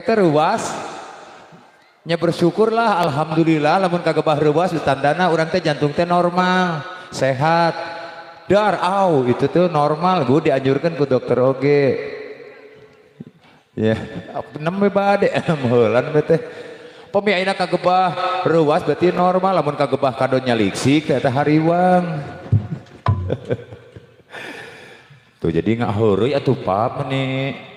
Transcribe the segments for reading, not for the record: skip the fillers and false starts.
Teh reuwas nya, bersyukurlah, alhamdulillah lamun kagebah reuwas, tandana urang teh jantung teh normal, sehat. Dar au itu tuh normal, gue dianjurkan ku dokter oge ya, nembe bade heulan teh. Pami ayeuna kagebah reuwas berarti normal, lamun kagebah kadon nyaliksik teh eta hariwang. Tuh, jadi nggak heureuy atuh pap nih.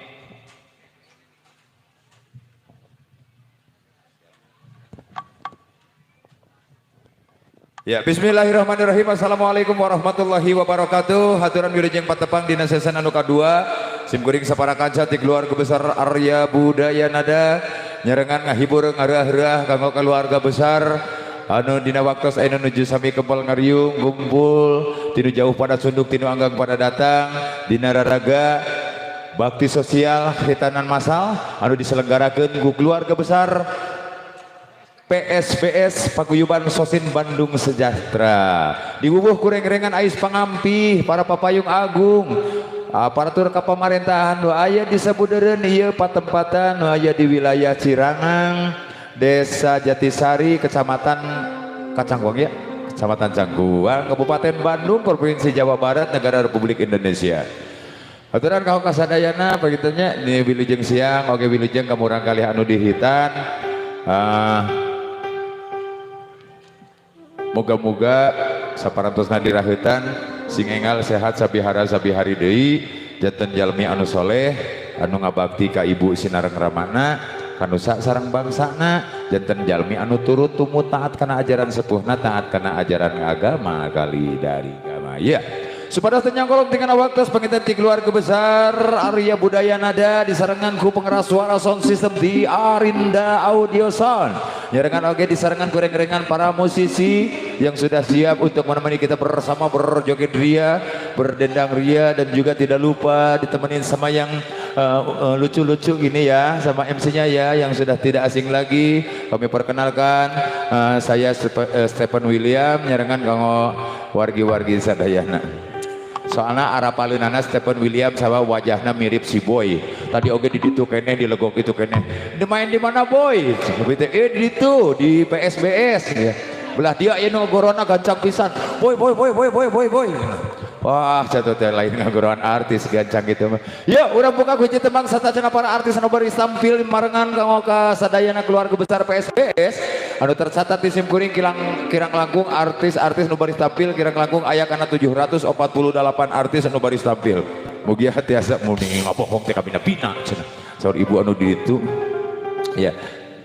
Ya, bismillahirrahmanirrahim. Assalamualaikum warahmatullahi wabarakatuh. Haturan wilujeng patepang dina sesen anu kadua. Sim kuring sapara kanca ti keluarga besar Arya Budaya Nada nyarengan ngahibur ngareah-reah kanggo keluarga besar anu dina waktos ayeuna nuju sami kempel ngariung ngumpul, tinu jauh pada sunduk, tinu anggang pada datang dina raraga bakti sosial khitanan massal anu diselenggarakeun ku keluarga besar PSBS, Paguyuban Sosin Bandung Sejahtera. Diwuwuh ku reng-rengan ais pangampih para papayung agung, aparatur kapamarintahan nu aya di sabudeureun ieu patempatan, nu aya di wilayah Cirangang, Desa Jatisari, Kecamatan Kacangkuang ya, Kecamatan Cangkuang, Kabupaten Bandung, Provinsi Jawa Barat, Negara Republik Indonesia. Aturan kau kasadayana pagitunya ni wilujeng siang, oge wilujeng ka murang kali anu dihitan. Moga-moga saparantosna dirahutan sing enggal sehat sabihara sabihari deui, janten jalmi anu soleh anu ngabakti ka ibu sinareng ramana, kanusa sareng bangsana, janten jalmi anu turut tumut taat kana ajaran sepuhna, taat kana ajaran agama kali dari agama ya. Supados teu nyangkolong tinggal waktu, panginten ti keluarga besar Arya Budaya Nada disarengan ku pengeras suara sound system di Arinda Audio Sound. Nyarengan oge disarengan ku reng-rengan para musisi yang sudah siap untuk menemani kita bersama berjoget ria, berdendang ria, dan juga tidak lupa ditemenin sama yang lucu-lucu gini ya, sama MC-nya ya yang sudah tidak asing lagi. Kami perkenalkan, saya Stephen William nyarengan kanggo wargi-wargi sadayana. Soalnya arapaleunana Stephen William sama wajahnya mirip si Boy. Tadi oge di ditu keneh, di legok itu keneh. Di main di mana, Boy? Di ditu di PSBS ya. Belah dia ieu nu gorona gancang pisan. Boy, Boy, Boy, Boy, Boy, Boy, Boy. Wah, jatuh teh lain ngagoroan artis gancang gitu mah. Ya, urang buka kunci tembang satacana para artis anu baris tampil marengan kanggo ka sadayana keluarga besar PSBS anu tercatat di sim kuring kirang kirang langkung artis-artis nu baris tampil kirang langkung aya kana 748 artis anu baris tampil. Mugia tiasa muni ngabohong teh kabina bina cenah. Saur ibu anu di ditu. Ya.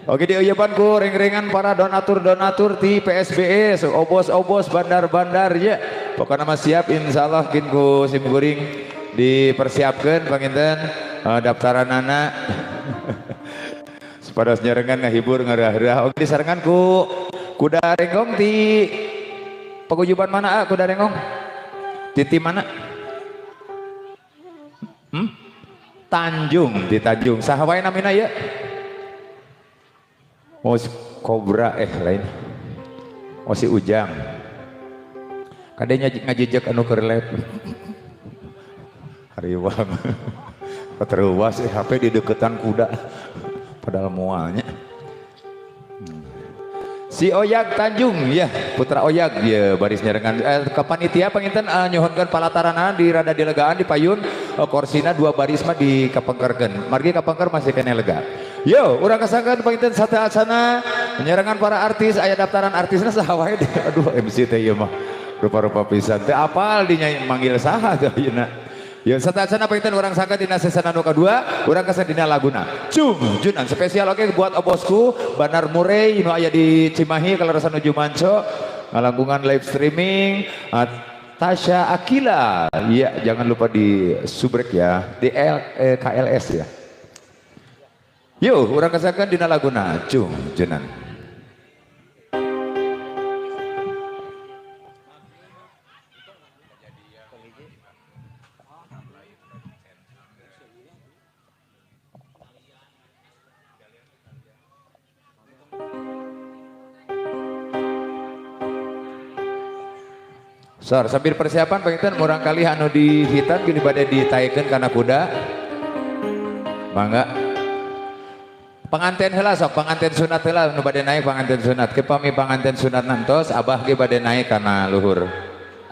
Oke, dieuyepan ku reng-rengan para donatur-donatur di PSBS, obos-obos, bandar-bandar ya. Pokoknya mah siap, insyaallah kin ku sim kuring dipersiapkan panginten daftaranana supados nyarengan ngahibur ngarah-rah. Oke, disarengan ku kuda renggong di paguyuban mana, ah, kuda renggong? Di tim mana? Hmm? Tanjung, di Tanjung. Saha wae namina ya? Oh, si Kobra, eh lain. Oh, si Ujang. Kadenya ngajejek anu keur lep. Hariwang. Keteruas HP di deketan kuda. Padahal mualnya. Si Oyag Tanjung ya, Putra Oyag ya baris nyarengan ke panitia panginten nyuhunkeun palatarana di rada dilegaan di payun, korsina dua baris mah di kapengkerkeun. Margi kapengker masih keneh lega. Yo, urang kasangkan panginten sateuacana nyarengan para artis, aya daftaran artisna saha wae. Aduh, MC teh ieu mah rupa-rupa pisan. Teu apal dinya manggil saha teh ayeuna. Ya, sateuacana panginten urang sangka dina season anu kadua, urang kasa dina laguna. Cung, Junan spesial oke buat obosku Banar Murray nu aya di Cimahi kaleresan nuju manco ngalangkungan live streaming. Tasya Akila, ya jangan lupa di subrek ya, di L, KLS ya. Yuk, urang kasakan dina laguna Cung Junan. Sor, sambil persiapan panginten murang kali anu di hitan gini bade ditaekeun kana kuda. Mangga. Panganten heula sok, panganten sunat heula nu bade naik panganten sunat. Ke pami panganten sunat nantos abah ge bade naik kana luhur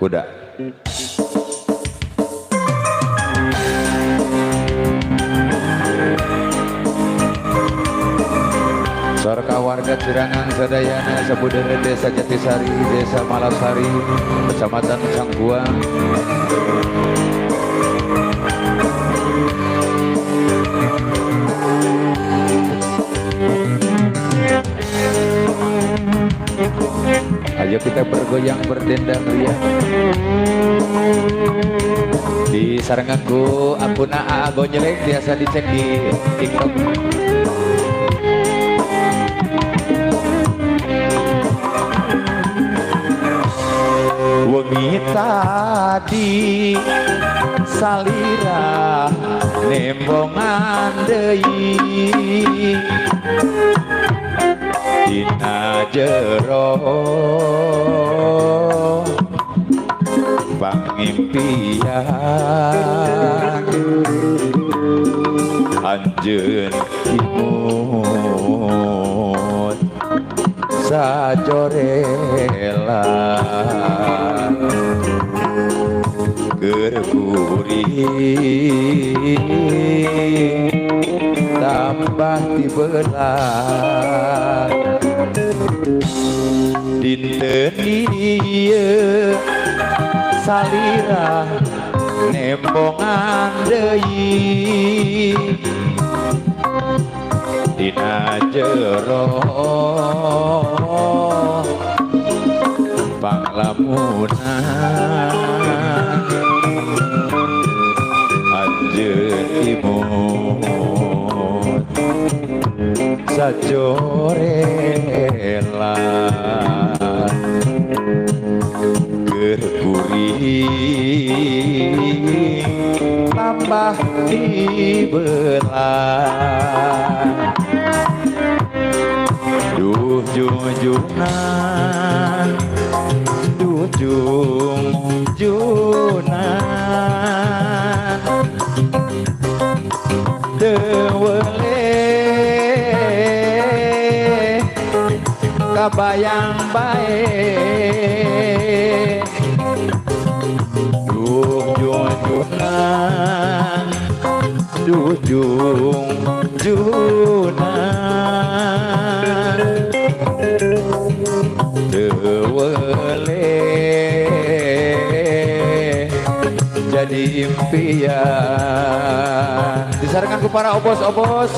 kuda. Sarka warga Cirangang sadayana sabudeureun Desa Jatisari, Desa Malasari, Kecamatan Cangkuang. Ayo kita bergoyang berdendang ria. Di sarenganku akuna AA Gonjreng biasa dicek di TikTok. Wengi tadi salira nembongan deui dina jero pangimpian anjeun imut sajorela keur kuring tambah tibelah dinten ieu salira nembongan deui dina jero panglamunan anjeun imut sajorela keur kuring tambah dibelah duh junjunan duh junjunan teu weleh kabayang bae duh junjunan duh junjunan teu weleh jadi impian. Disarankan ku para obos-obos.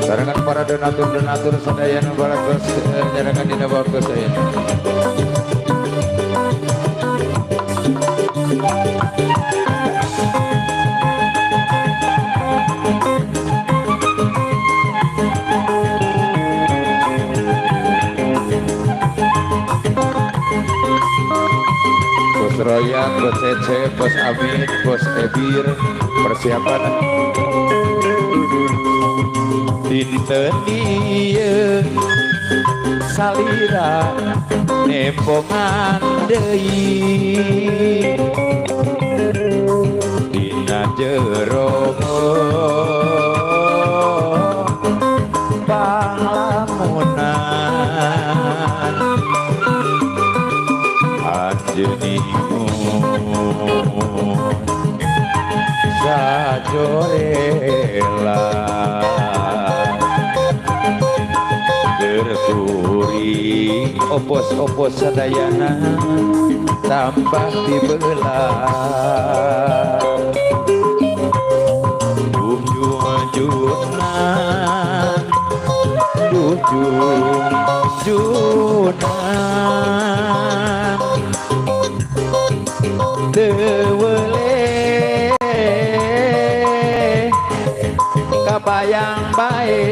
Sarangan para donatur-donatur sadayana baratos nyarangan dina waktu saya. Bos Royan, Bos Cece, Bos Amin, Bos Ebir, persiapan dinten ieu salira nembongan deui dina jero panglamunan anjeun imut sajorela keur kuring opos-opos sadayana tambah dibelah duh junjunan duh junjunan teu weleh kabayang bae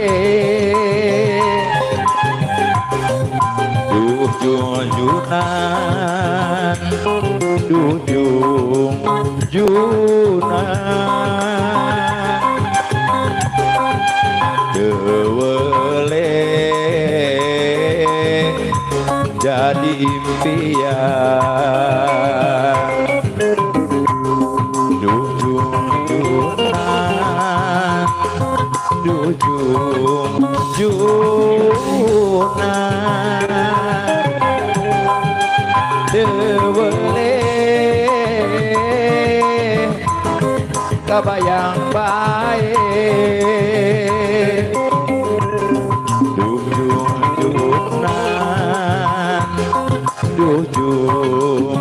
duh junjunan duh junjunan teu weleh Jadi impian. Duh jung-jungan, duh jung-junan, teu weleh kabayang bae. Duh jung-junan, duh jung-junan,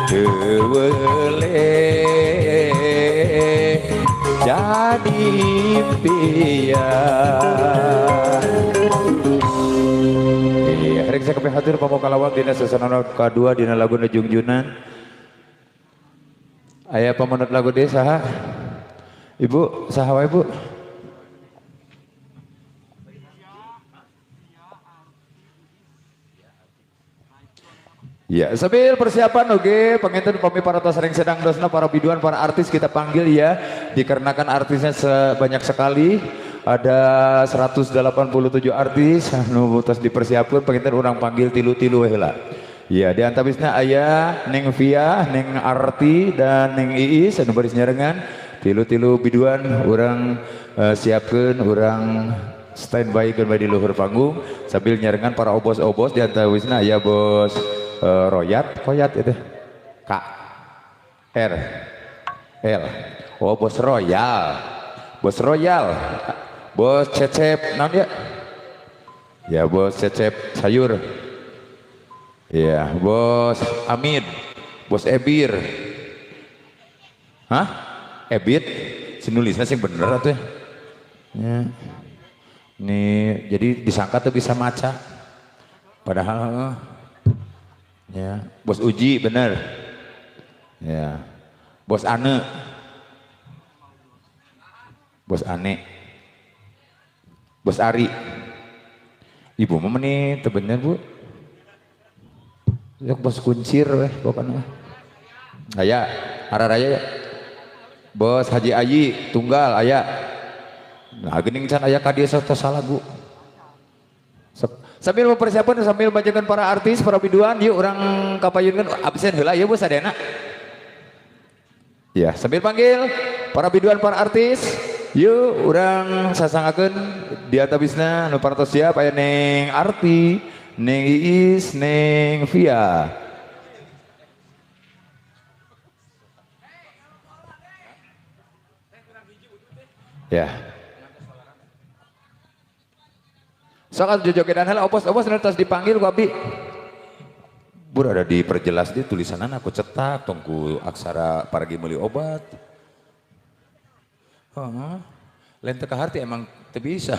teu weleh jadi impian. Iya, rek saya hatur pamoka lawang dina sasana kadua dina lagu Jungjunan. Aya pamunut lagu deui saha? Ibu, saha wae Bu? Ya, sambil persiapan oke, penginten pami para sering sedang dosna para biduan, para artis kita panggil ya, dikarenakan artisnya sebanyak sekali, ada 187 artis, anu tos dipersiapkan, penginten urang panggil tilu-tilu heula. Ya, di antawisna aya Neng Via, Neng Arti dan Neng Iis anu baris nyarengan, tilu-tilu biduan urang siapkeun, urang standby keun bae di luhur panggung sambil nyarengan para obos-obos. Di antawisna aya bos Royat, Koyat itu K R L, oh bos Royal, bos Royal, bos Cecep, naon ya? Ya bos Cecep sayur, ya bos Amid, bos Ebir, hah? Ebit, sinulisnya sih bener atuh ya. Ya. Nih jadi disangka tuh bisa maca, padahal ya, bos Uji bener, ya, bos Ane, bos Ane, bos Ari, ibu mah nih bener bu, ya, bos Kuncir weh pokoknya, aya, arah raya ya, bos Haji Ayi tunggal aya, nah gening can aya ka dieu tos salah bu. Sambil mempersiapkan, sambil bacakan para artis, para biduan, yuk orang kapayunkan absen heula ya bos adena. Ya, sambil panggil para biduan, para artis, yuk orang sasangakeun di antawisna nu parantos siap aya Neng Arti, Neng Iis, Neng Via. Ya. Sok atuh jojogedan heula obos-obos nu tos dipanggil ku abdi. Bur ada diperjelas di tulisanan aku cetak tong ku aksara paragi meuli obat. Heeh. Lain teu kaharti emang teu bisa.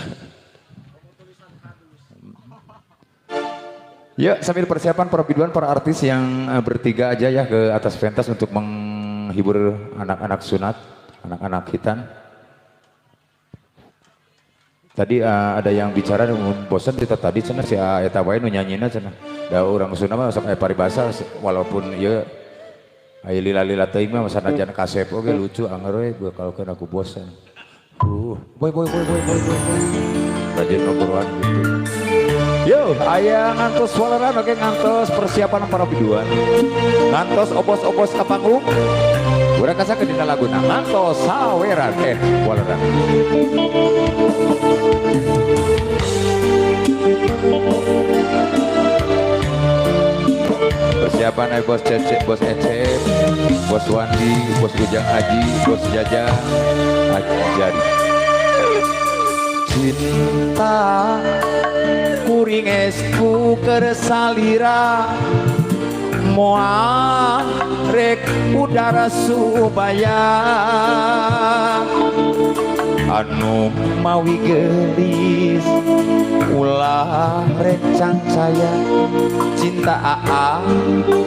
Ya, sambil persiapan para biduan, para artis yang bertiga aja ya ke atas pentas untuk menghibur anak-anak sunat, anak-anak khitan. Tadi ada yang bicara bosan kita tadi cenah si eta wae nu nyanyina cenah. Da urang Sunda mah sok aya paribasa walaupun ieu aya lila-lila teuing mah sanajan kasep oge lucu anger we kalau aku bosan. Boy boy boy boy boy boy. Rajin obrolan gitu. Yo, aya ngantos waleran oke ngantos persiapan para biduan. Ngantos obos-obos ka panggung. Urang kasakeun dina laguna ngantos saweran waleran. Persiapan bos Cecep, bos Ecep, bos Wandi, bos Ujang Haji, bos Jajang, Ajari. Cinta kuring esku kersalira moal rek udara subaya anu mawi gelis ulah rek cancaya cinta aa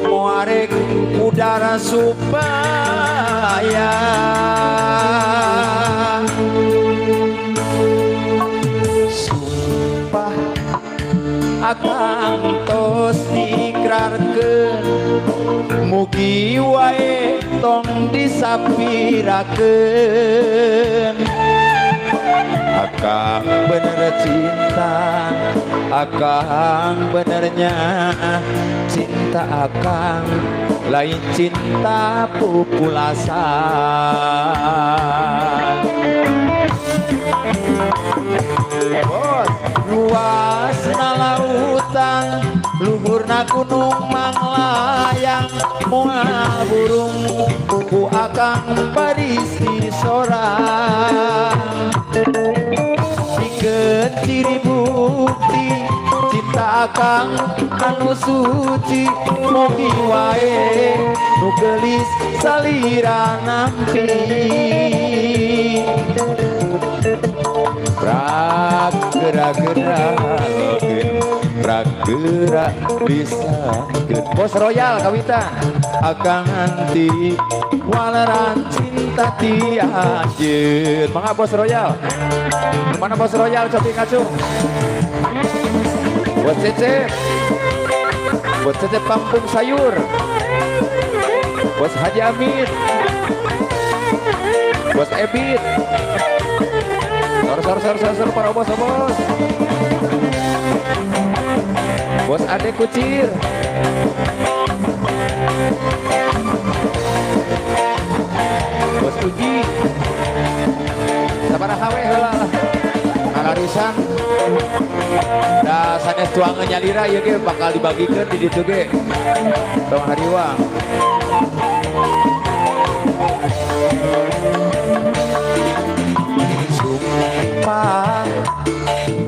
moal rek udara supaya sumpah akang tos diikrarkeun mugi wae tong disapirakeun Akang bener cinta, akang benernya cinta, akang lain cinta pupulasan. Bos, luasna lautan, luhurna gunung manglayang, moal burung ku akang baris disorang. Pikeun ciri bukti cinta akang anu suci, mugi wae nu geulis salira nampi. Prak gerak gerak prak gerak bisa. Bos Royal kawitan, akang nganti waleran cinta ti anjeun. Mangga Bos Royal, mana Bos Royal? Cobi ngacung. Bos Cecep, Bos Cecep Kampung Sayur, Bos Haji Amin, Bos Ebit. Sor sor sor sor sor, para bos bos. Bos Ade Kucir. Bos Uji. Sabaraha we heula lah. Ngalarisan. Da sanes tuangan nyalira ieu ge bakal dibagikeun di ditu ge. Tong hariwang. Sumpah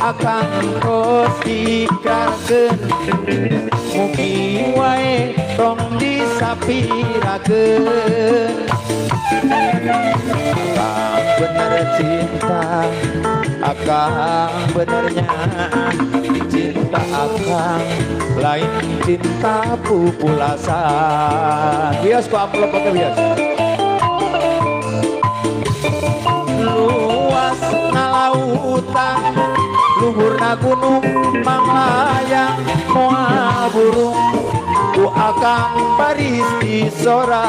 akang tos ikrarkeun, mugi wae tong disapirakeun. Akang bener cinta, akang benernya cinta, akang lain cinta pupulasan. Bias ku amplop oke bias. Luas lautan, luhurna gunung manglayang, moal burung ku akang baris disorang.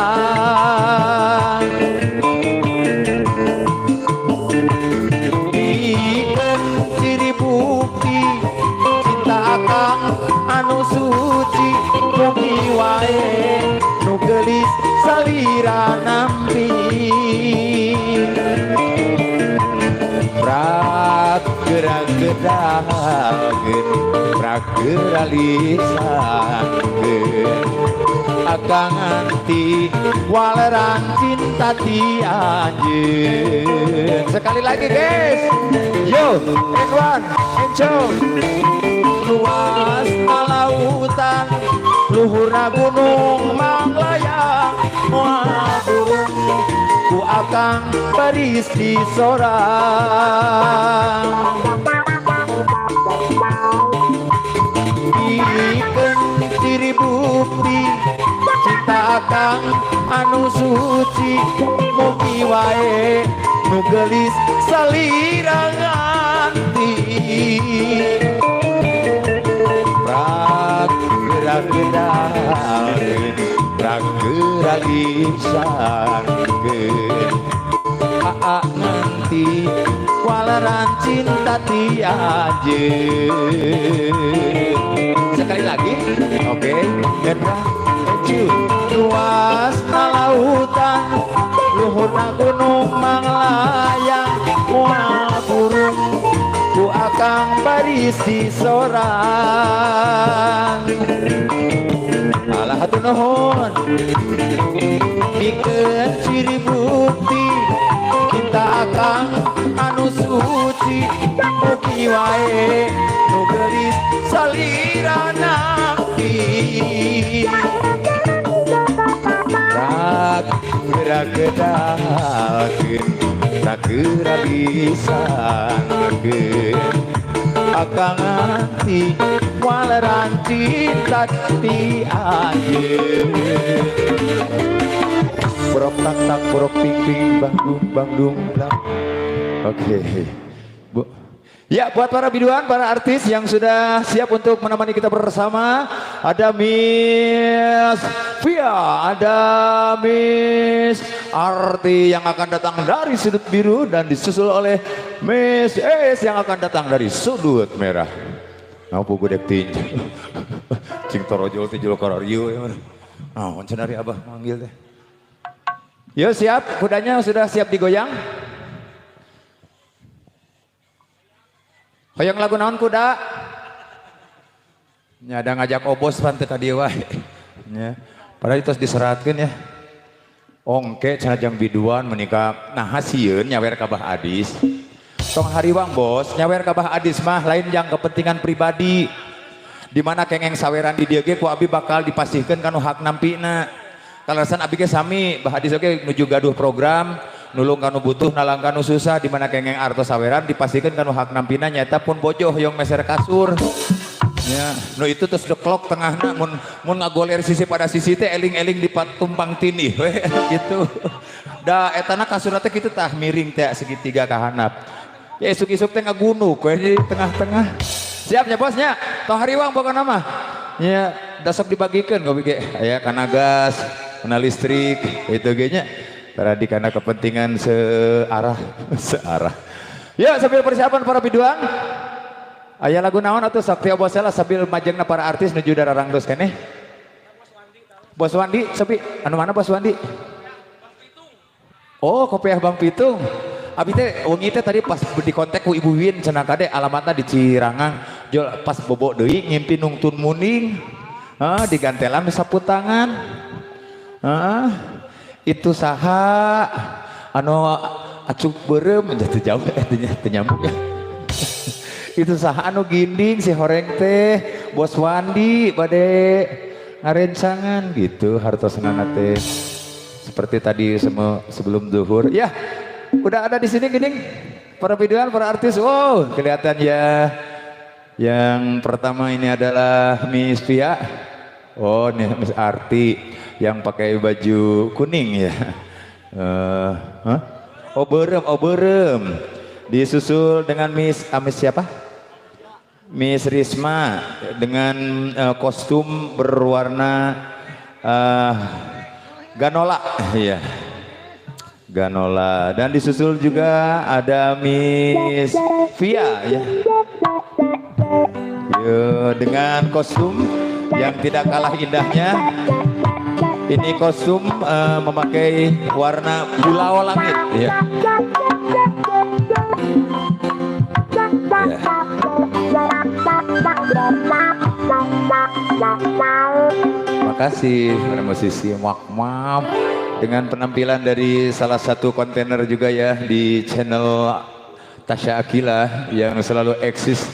Pikeun ciri bukti cinta akang anu suci, mugi wae nu geulis salira nampi. Prak gerak gedakeun, prak gerak lisankeun, akang nganti waleran cinta ti anjeun. Sekali lagi guys, yo, and one and two. Luas lautan, luhurna gunung manglayang, moal burung ku akang baris disorang. Pikeun ciri bukti cinta akang anu suci, mugi wae nu geulis salira nganti. Prak gerak gedakeun, prak gerak lisankeun, aa nganti waleran cinta ti anjeun. Sekali lagi, oke, and one and two. Luas lautan, luhurna gunung manglayang, moal burung ku akang baris disorang. Alah hatur nuhun. Pikeun ciri bukti cinta akang anu suci, mugi wae nu geulis salira nampi. Prak gerak gedakeun, prak gerak lisankeun, akang nganti waleran cinta ti anjeun. Borok tak tak borok ping ping bangdung bangdung blang. Oke, Bu. Ya, buat para biduan, para artis yang sudah siap untuk menemani kita bersama, ada Miss Via, ada Miss Arti yang akan datang dari sudut biru dan disusul oleh Miss S yang akan datang dari sudut merah. Nah, pugu dek tinju. Cing torojol teh kararieu ya. Nah, cenah ari abah manggil teh. Yo siap, kudanya sudah siap digoyang. Hoyong lagu naon kuda? Nya ada ngajak obos pan teu ka dieu wae. Nya. Padahal itu diseratkeun ya. Ongke cenah jang biduan menikah nah sieun nyawer ka Bah Adis. Tong hariwang bos, nyawer ka Bah Adis mah lain jang kepentingan pribadi. Di mana kengeng saweran di dieu ge ku abi bakal dipasihkeun kanu hak nampina. Kalasan abi ge sami Bah Adis oge nuju gaduh program nulung kanu butuh nalang kanu susah di mana kengeng artos saweran dipasihkeun kanu hak nampina nyata pun bojoh hoyong meser kasur. Ya, nu itu terus deklok tengahna mun mun ngagoler sisi pada sisi teh eling-eling di tumpang tindih we gitu. Da etana kasurna teh kitu tah miring teh segitiga ka handap. Ya isuk-isuk teh ngagunuk we di tengah-tengah. Siap nya bosnya? Tong hariwang pokona mah. Ya, dasok dibagikeun gobi ge. Aya kana gas, kana listrik itu ge nya. Tadi karena kepentingan searah, searah. Ya, sambil persiapan para biduan. Aya lagu naon atuh sakti obosela sambil majengna para artis nuju dararangdos keneh. Bos Wandi, sepi. Anu mana Bos Wandi? Oh, kopiah Bang Pitung. Abi teh wengi teh tadi pas di kontak ku Ibu Win cenah kade alamatna di Cirangang. Jol pas bobo deui ngimpi nungtun muning. Hah, digantelan sapu tangan. Hah, itu saha anu acuk beureum teu jauh teu nyambung ya. Itu saha anu ginding si horeng teh Bos Wandi bade ngarencangan gitu hartosna teh. Seperti tadi sebelum zuhur. Ya, udah ada di sini gini para biduan, para artis. Wow, kelihatan ya. Yang pertama ini adalah Miss Pia. Oh, ini Miss Arti yang pakai baju kuning ya. Huh? Oh berem, oh berem. Disusul dengan Miss siapa? Miss Risma dengan kostum berwarna ganola, iya. Ganola. Dan disusul juga ada Miss Via ya. Yo, dengan kostum yang tidak kalah indahnya. Ini kostum memakai warna pulau langit ya. Ya. Makasih para musisi mak-map dengan penampilan dari salah satu kontainer juga ya di channel Tasya Aqilla yang selalu eksis.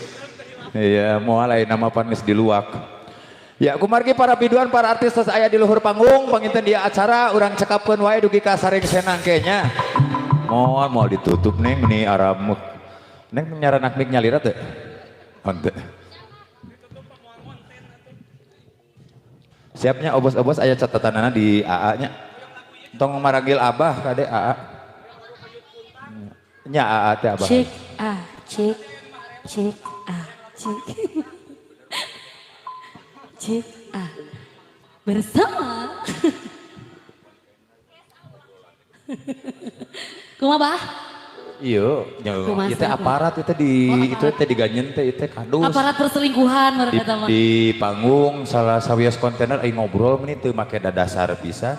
Ya, mulai nama panis di luak. Ya, kumargi para biduan, para artis tos aya di luhur panggung, panginten dia acara urang cekapkeun wae dugi ka sareng senang kayaknya. Moal moal ditutup neng meni aramuk. Neng nyaranak mik nyalira teh. Henteu. Siapnya obos-obos aya catatanana di AA nya. Tong maragil abah kade AA. Nya AA teh abah. Cek A, cek cek A, cek. Cek A. Bersama. Kumaha bah? Iya, itu aparat itu di itu teh diganyen teh itu kadus. Aparat perselingkuhan mereka mah. Di panggung salah sawios kontainer aing ngobrol meni teu make dadasar pisan.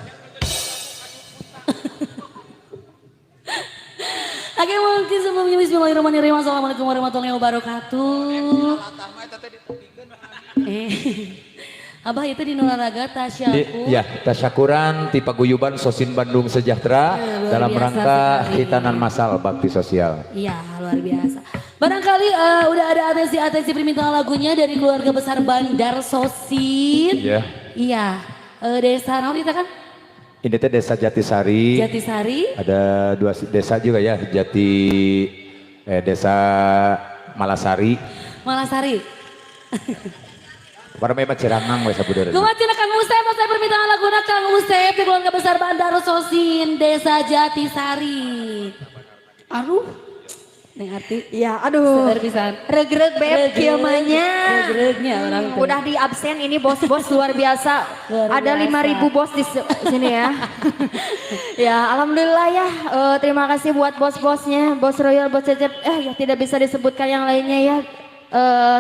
Oke, mungkin sebelumnya bismillahirrahmanirrahim. Assalamualaikum warahmatullahi wabarakatuh. Abah itu di Nularaga tasyakur. Ya, tasyakuran ti paguyuban Sosin Bandung Sejahtera dalam rangka khitanan massal bakti sosial. Iya, luar biasa. Barangkali udah ada atensi-atensi permintaan lagunya dari keluarga besar Bandar Sosin. Iya. Iya, desa naon itu kan? Ini teh desa Jatisari. Jatisari. Ada dua desa juga ya, desa Malasari. Malasari. Para memang Cirangang we sabudeureun. Kumaha Kang Usep, saya permintaan laguna Kang Usep di keluarga besar Bandar Sosin, Desa Jatisari. Aduh. Neng Arti. Ya, aduh. Seueur pisan. Regreg beb kieu mah nya. Reugreugnya orang teh. Udah di absen ini bos-bos luar biasa. Luar Ada biasa. 5.000 bos di sini ya. Ya, alhamdulillah ya. Terima kasih buat bos-bosnya, bos Royal, bos Cecep. Ya tidak bisa disebutkan yang lainnya ya.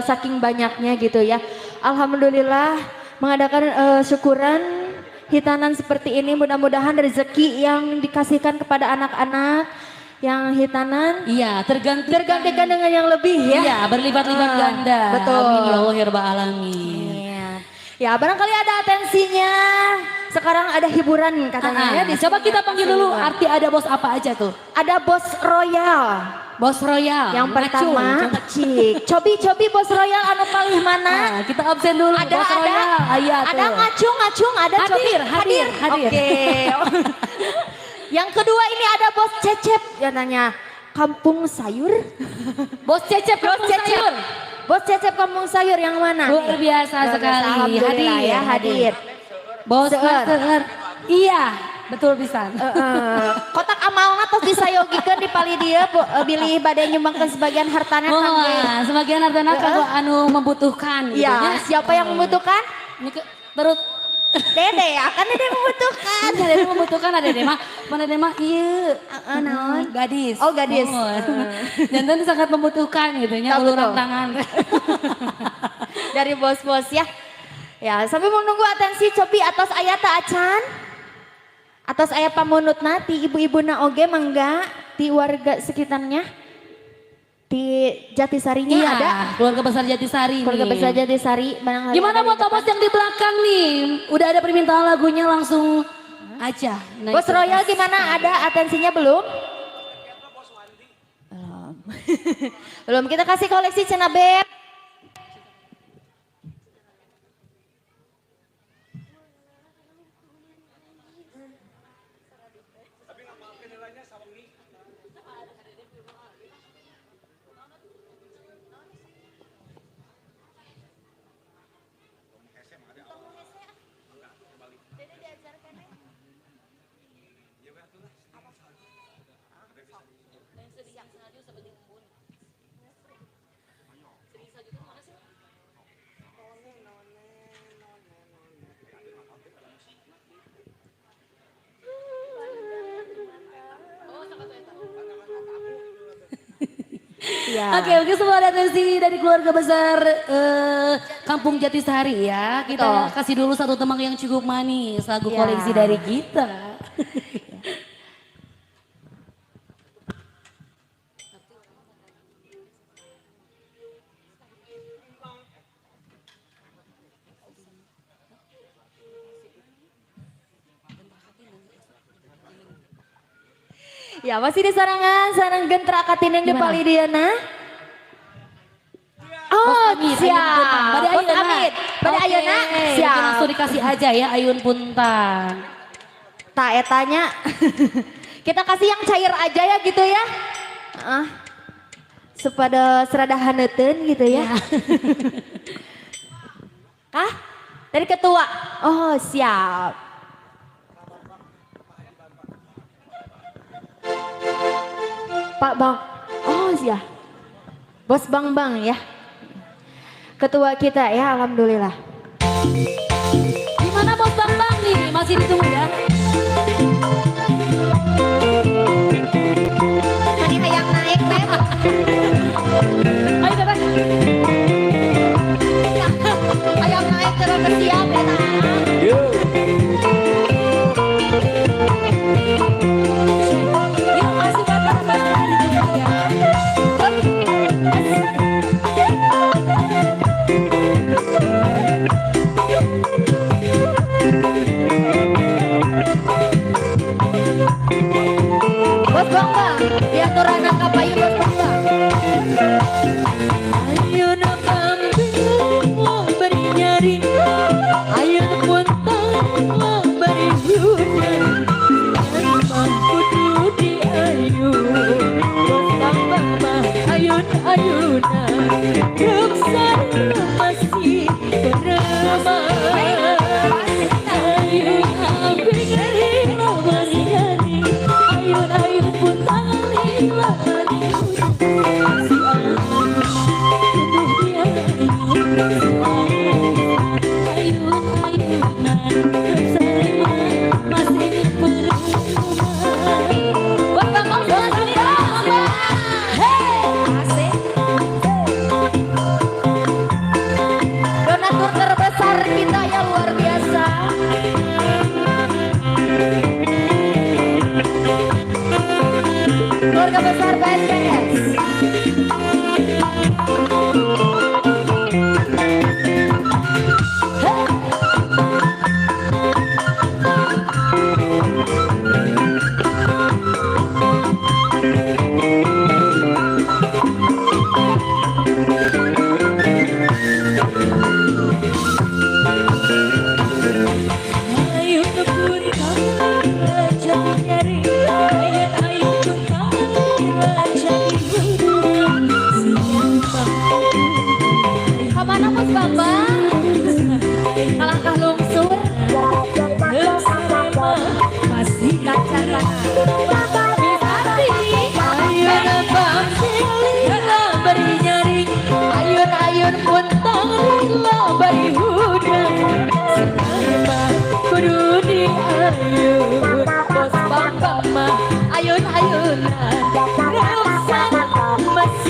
Saking banyaknya gitu ya. Alhamdulillah mengadakan syukuran hitanan seperti ini, mudah-mudahan rezeki yang dikasihkan kepada anak-anak yang hitanan Iya, tergantikan. tergantikan dengan yang lebih ya. Iya, berlipat-lipat ganda. Betul. Amin ya Allah ya Rabbal alamin. Iya. Ya, barangkali ada atensinya. Sekarang ada hiburan katanya ya. Di Coba sini. kita panggil dulu arti ada bos apa aja tuh. Ada bos Royal. Bos Royal. Yang Ngacung. pertama, Cik. Cobi cobi bos Royal anu paling mana? Nah, kita absen dulu. Ada bos ada. Royal. Iya, ada tuh. ngacung ngacung ada Hadir, cobi. hadir, hadir. Oke. Yang kedua ini ada bos Cecep ya nanya. Kampung Sayur. Bos Cecep, Bos Kampung Cecep. Sayur. Bos Cecep Kampung Sayur yang mana? Luar biasa Luar biasa, sekali. Alhamdulillah Hadir, ya, hadir. Bos Seueur. Seueur. Iya, betul pisan. Kotak amalna tos disayogikeun di pali dieu bilih bade nyumbangkeun sebagian hartana kangge. Wah, sebagian hartana kanggo anu membutuhkan gitu Iya, nya. siapa yang membutuhkan? Ini ke, terus Dede, akan Dede membutuhkan. Ada Dede membutuhkan, ada Dede mah, mana Dede mah ieu. Naon? Gadis. Oh, gadis. Oh. Jantan sangat membutuhkan gitu nya, Betul, uluran betul. tangan. Dari bos-bos ya. Ya, sambil menunggu atensi cobi atos aya ta acan. Atos aya pamunutna ti ibu-ibuna oge mangga ti warga sekitarnya. Di Jatisarinya Iya, ada. keluarga besar Jatisari Keluarga nih. besar Jatisari barangkali Gimana ada buat di depan. bos yang di belakang nih? Udah ada permintaan lagunya langsung aja. Naik Bos ke Royal atas. gimana? Ada atensinya belum? Belum. Belum. Kita kasih koleksi cenah beb. Ya. Oke, oke semua ada atensi dari keluarga besar Kampung Jatisari ya. Kita Betul. kasih dulu satu temang yang cukup manis, lagu Ya. koleksi dari kita. Ya, masih di sarangan, sarang gentra katineng di Gimana? Palidiana. Oh, Bos Amit, siap. Ayun Puntang. Bade Bos ayeuna. Amit, bade Oke, ayeuna, mungkin siap. langsung dikasih aja ya Ayun Puntang. Tak etanya. Kita kasih yang cair aja ya gitu ya. Ah. Sepada serada haneuten gitu ya. Kah? Dari ketua. Oh, siap. Pak Bang. Oh, siap. Bos Bang Bang ya. Ketua kita ya, alhamdulillah. Gimana Bos Bang Bang nih? Masih ditunggu ya. Mani hayang naik, Beb. Ayo Teteh. Hayang naik terus siap ya, nah. Yuk. Yuk masih bareng-bareng ditunggu ya. Bos Bang Bang, diaturan kapayu Bos Bang Bang.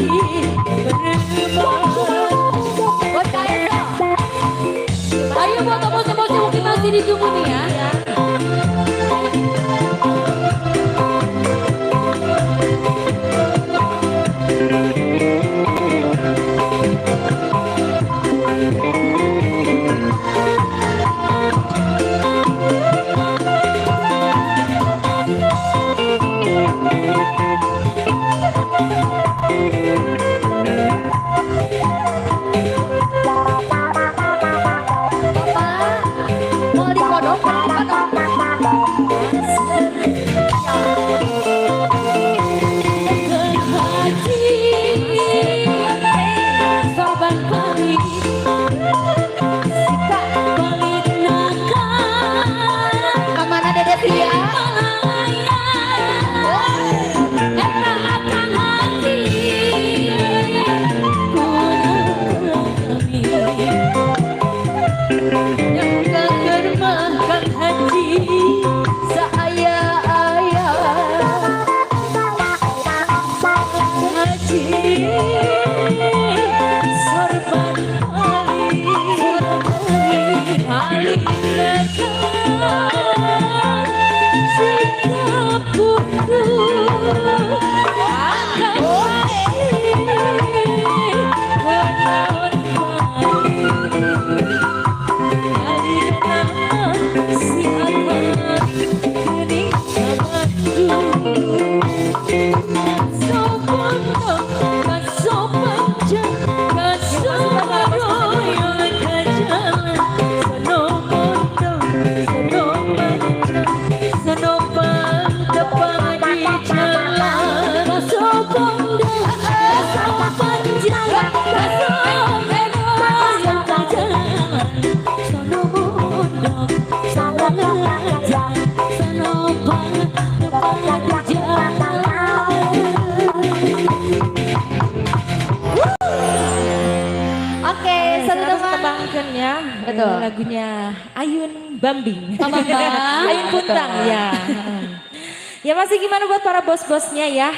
Haji bereman. Buat Kak Eko. Ayo buat bos-bosnya mungkin masih ditunggu nih ya. Bapak, mau dikodok, dikodok. Haji sorban pari Sika, balik nakal kemana Dede Pia? Malaya eta akang hati kurang kami yang kangen mah Kang Haji Saaya-aya. Haji sorban pari paling nakal sikap kudu akan kenaon si akang geuning sabandu. Oke, satu Harus teman. tebangkeun ya. Betul. Lagunya Ayun Bambing. Bambang. Ayun Puntang ya. Ya masih gimana buat para bos-bosnya ya.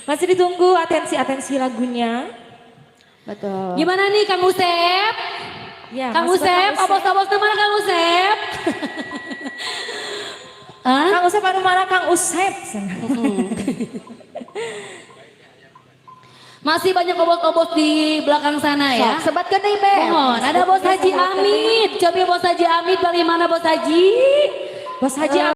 Masih ditunggu atensi-atensi lagunya. Betul. Gimana nih Kang Usep? Ya, Kang masih buat Usep, obos-obos mana Kang Usep? Hah? Kang Usep anu mana Kang Usep? Masih banyak obos-obos di belakang sana ya. Sok, sebatkeun deui, Beb. Mohon, ada Bos Haji Amit. Coba Bos Haji Amit bagaimana Bos Haji? Bos Haji.